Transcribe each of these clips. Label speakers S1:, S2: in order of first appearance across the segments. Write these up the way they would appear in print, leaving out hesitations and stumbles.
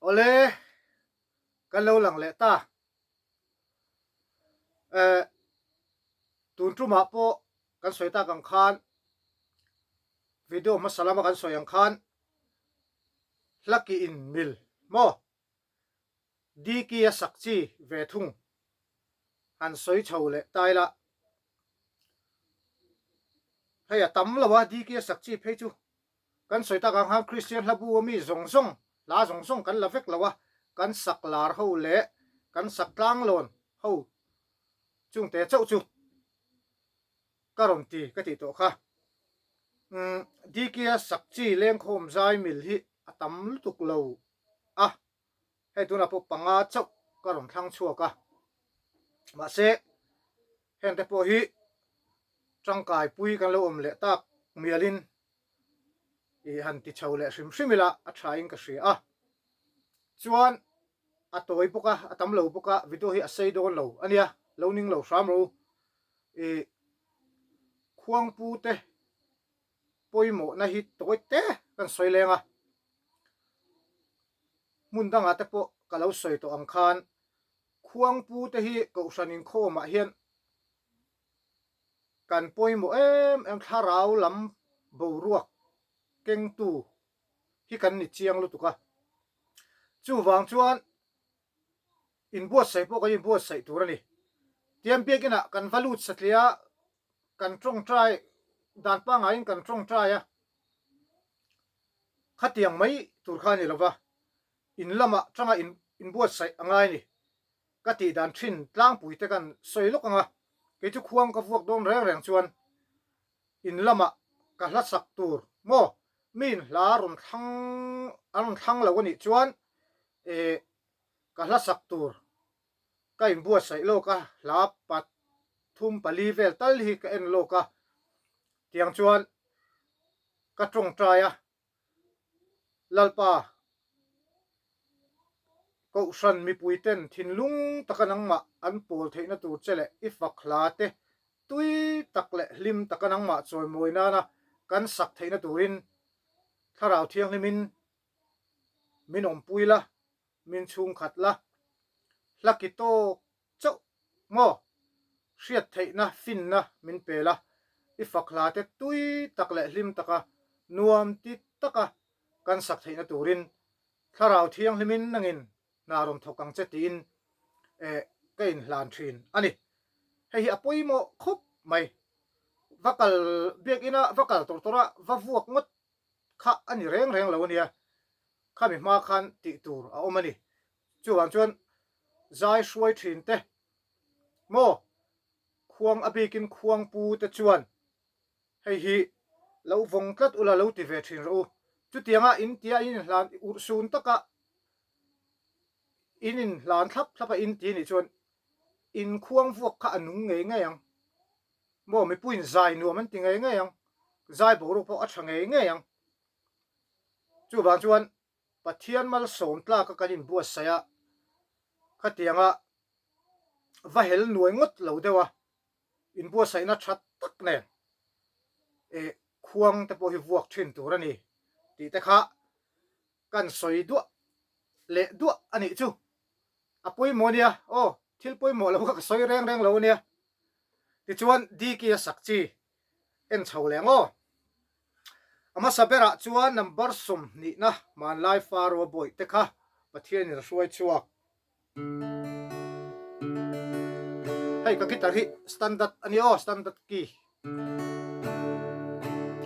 S1: Awle, kan lo lang leh ta. Eh, tun tumah pawh kan sawi tak ang khan video hmasa lama kan sawi ang khan hlaki in mil maw Diki a sak chi ve thung han sawi chho leh ta ila hei a tam lo a Diki a sak chi phei chu Kan sawi tak ang khan Kristian hla bu a mi zawng zawng, hla zawng zawng kan la vek lo a, kan sak lar ho leh kan sak tlanglawn ho chungte chauh chu ka rawn ti ka tih tawh kha. Umm Diki-a sak chi lengkhawm zai mil hi a tam lutuk lo a, hei tunah pawh panga chauh ka rawn thlang chhuak a, mahse hengte pawh hi tangkai pui kan lo awm leh tak mialin i han ti chho leh hrim hrim ila a tha in ka hria a, chuan a tawi bawk a, a tam lo bawk a, video hi a sei dawn lo a nia, lo ning lo hram ro i khuangpu te pawimawhna hi tawi te kan sawi leng a, hmun dangah te pawh ka lo sawi tawh ang khan khuangpu te hi kohhran inkhawmah hian Kan pawimawh em em thlarau lam boruak kengtu hi kan ni chiang lutuk a. Chuvang chuan inbuatsaih pawh kan inbuatsaih tur a ni. Tiang biakinah kan va lut satliah a, kan tawngtai dan pangaiin kan tawngtai a, khatiang mai tur kha a ni lova, in lamah tanga inbuatsaih a ngai a ni. Ka tih dan thin tlangpui te kan sawi lawk ang a, kei chu khuang ka vuak dawn reng reng chuan in lamah ka hla sak tur maw miin hla rawn thlang an rawn thlang lo a nih chuan eh ka hla sak tur ka inbuatsaih lawk a, hla pathum pali vel tal hi ka en lawk a, tiang chuan ka tawngtai a. Lalpa, Kohhran mipuiten thinlung taka nangmah an pawl theihna tur che leh i fak hla te tui tak leh hlim taka nangmah chawimawi nana kan sak theihna turin Thlarau Thianghlimin min awmpui la, min chhungkhat la, hla ki tawk chauh maw? Hriat theihna finna min pel a, i fak hla te tui tak leh hlim taka nuam ti taka kan sak theihna turin Thlarau Thianghlimin nangin hna rawn thawk ang che tiin eh ka inhlan thin a ni. Hei hi a pawimawh khawp mai. Va kal biakina va kal tawr tawr a, va vuak ngawt kha a ni reng reng lo a nia. Khami hma khan tih tur a awm a ni. Chuvang chuan zai hruai thin te maw khuang a bikin khuang pu te chuan hei hi lo vawng tlat ula lo ti ve thin rawh u. Chutianga in tia in inhlan urh sun taka in inhlan thlap thlap a in ti nih chuan in khuang vuak kha a nung ngei ngei ang. Maw mipuiin zai nuam an ti ngei ngei ang. Zai boruak pawh a tha ngei ngei ang. Chuvang chuan Pathian malsawm tlaka kan inbuatsaih a, khatianga va hel nuai ngawt lo deuh a, inbuatsaihna tha tak nen eh khuang te pawh hi vuak thin tur a ni tih te kha kan sawi duah leh duah a nih chu. A pawimawh a nia, aw thil pawimawh lo kha ka sawi reng reng lo a nia. Tichuan Diki a sak chi en chho leh ang aw. A hmasa berah chuan number sawmhnihna hmanlai Faro bawih te kha Pathianin a hruai chhuak. Hei ka guitar hi standard a ni aw, standard key.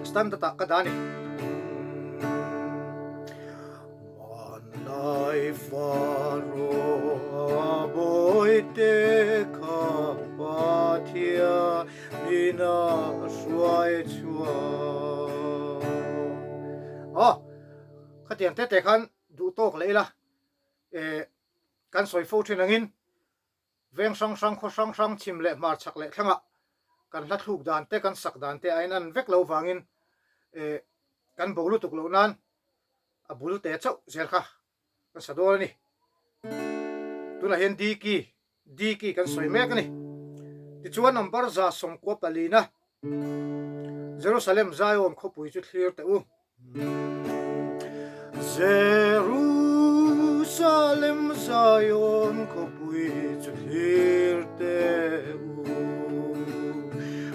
S1: Standard ah ka dah a ni. Hmanlai Faro bawih te kha Pathian Nina hruai chhuak. Aw, khatiang te te khan duh tawk leh ila, eh, kan sawi fo thin angin veng hrang hrang, khaw hrang hrang, chhim leh hmar chhak leh thlangah kan hla thluk dan te, kan sak dan te a inan vek lo vangin, eh, kan bo lutuk loh nan a bul te chauh zel kha Ka sa dawn a ni. Tunah hian D key, D key kan sawi mek a ni. Tichuan number 114 na Jerusalem Zion khawpui chu thlir teh u. Jerusalem. Zion khawpui chu thlir teh u.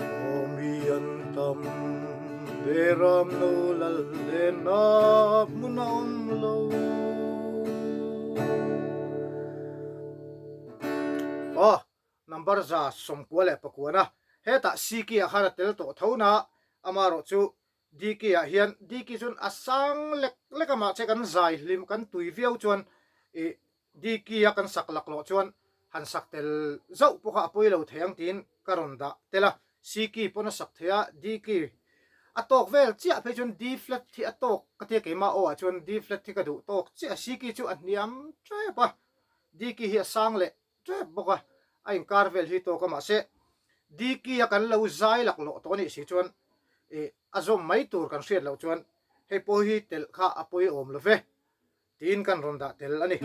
S1: Aw mi an tam, beram no lal lenna hmun a awm lo. Aw, number 119 a, hetah Siki ah khan a tel tawh tho na, amaherawh chu Diki ah hian Diki chuan a sang lek lek a mahse kan zai hlim kan tui viau chuan ih Diki a kan sak lak loh chuan han sak tel zauh pawh kha a pawi lo thei ang tiin ka rawn dah tel a, Siki pawn a sak thei a, Diki a tawk vel chiah phei chuan D flat hi a tawk ka tia keimah aw ah chuan D flat hi ka duh tawk chiah a, Siki chu a hniam tep a, Diki hi a sang leh tep bawk a, a inkar vel hi tawk a mahse Diki a kan lo zai laklawh tawh anih si chuan ih a zawm mai tur kan hriat loh chuan hei pawh hi telh kha a pawiawm lo ve tiin kan rawn dah tel a ni.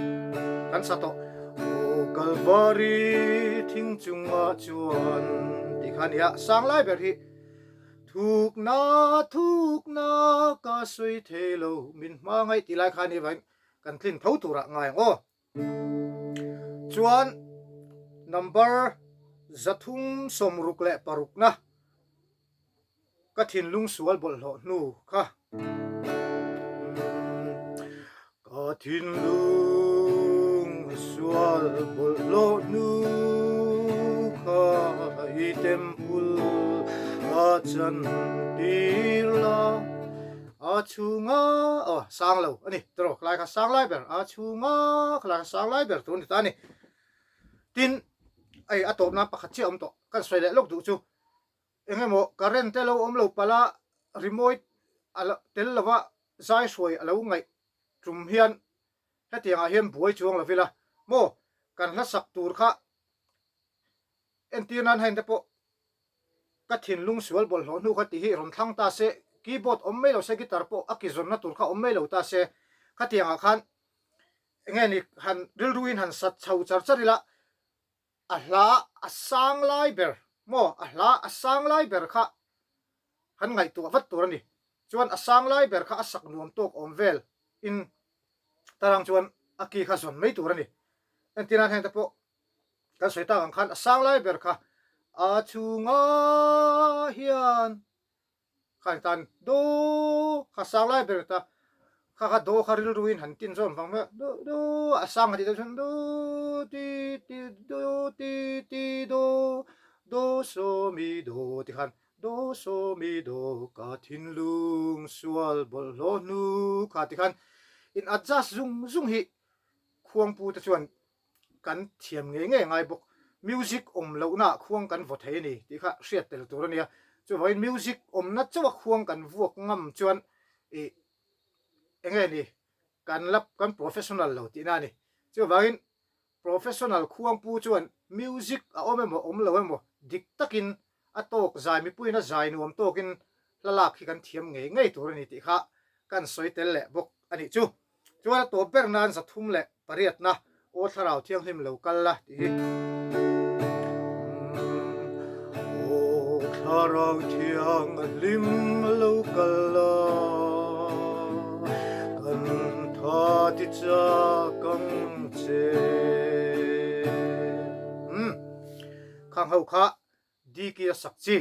S1: Kan sa tawh. Aw Kalvari thing chungah chuan tih kha a ni a, sang lai ber hi thukna thukna ka sawi thei lo min hmangaih tih lai kha a ni vangin kan tlin tho turah ngai ang aw. Chuan number 366 na ka thinlung sual bawlhhlawh hnu kha. Ka thinlung sual bawlhhlawh hnu kha i temple a chantir la. A chhunga aw sang lo a ni tawh khalai kha sang lai ber a chhunga khalai kha sang lai ber tur a ni ta a ni. Tin hei a tawp nan pakhat chiah a awm tawh kan sawi leh lawk duh chu eng emaw current te lo awm lo palh a rimawi a lo tel lova zai hruai a lo ngaih tum hian hetiang ah hian buai chuang lo ila maw kan hla sak tur kha entir nan heng te pawh Ka thinlung sual bawlhhlawh hnu kha ti hi rawn thlang ta se, keyboard awm mai lo se, guitar pawh a ki zawnna tur kha awm mai lo ta se, khatiangah khan enge ni han rilruin han sat chho char char ila, a hla a sang lai ber maw, a hla a sang lai ber kha han ngaihtuah vat tur a ni. Chuan a sang lai ber kha a sak nuam tawk awm vel in tarang chuan a ki kha zawn mai tur a ni. Entirnan hengte pawh Kan sawi tak ang khan a sang lai ber kha a chhungah hian khan tan do kha sang lai ber ta kha kha do kha rilruin han tin zawm vang mai a do do a sang han tih deuh chuan do ti ti do ti ti do do so mi do ti khan do so mi do ka thinlung sual bawlhhlawh hnu kha ti khan in adjust zung zung hi khuangpu te chuan kan thiam ngei ngei ngai bawk. Music awm lohnaah khuang kan vaw thei a ni tih kha hriat tel tur a nia. Chuvangin music awmna chauha khuang kan vuak ngam chuan ih eng nge ni kan la kan professional lo tihna a ni. Chuvangin professional khuangpu chuan music a awm emaw awm lo emaw dik takin a tawk zai mipuiin a zai nuam tawkin hla lak hi kan thiam ngei ngei tur a ni tih kha kan sawi tel leh bawk a nih chu. Chuan a tawp ber nan 308 na Aw Thlarau Thianghlim lo kal la tih hi. Aw Thlarau Thianghlim lo kal la, kan tha ti chak ang che. Khang ho kha Diki a sak chi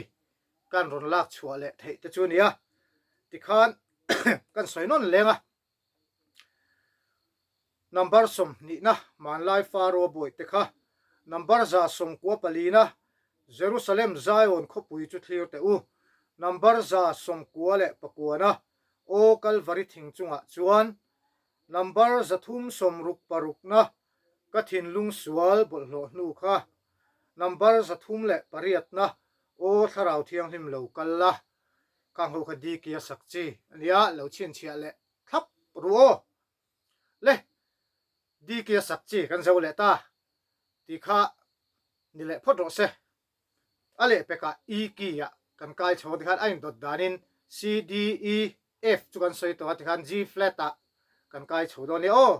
S1: kan rawn lak chhuah leh theih te chu a nia. Tikhan kan sawi nawn leng a. Number 20 na hmanlai Faro bawih te kha Number 194 na Jerusalem Zion khawpui chu thlir teh u. Number 199 na Aw Kalvari thing chungah chuan Number 366 na Ka thinlung sual bawlhhlawh hnu kha Number 308 na Aw Thlarau Thianghlim lo kal la Khang ho kha Diki a sak chi a nia, lo chhinchhiah leh thlap ru aw. Le, Diki a sak chi kan zo leh ta tih kha ni leh phawt rawh se. A lehpekah E key ah kan kai chho tikhan a indawt danin C, D, E, F chu kan sawi tawh a tikhan G flat ah kan kai chho dawn nia aw.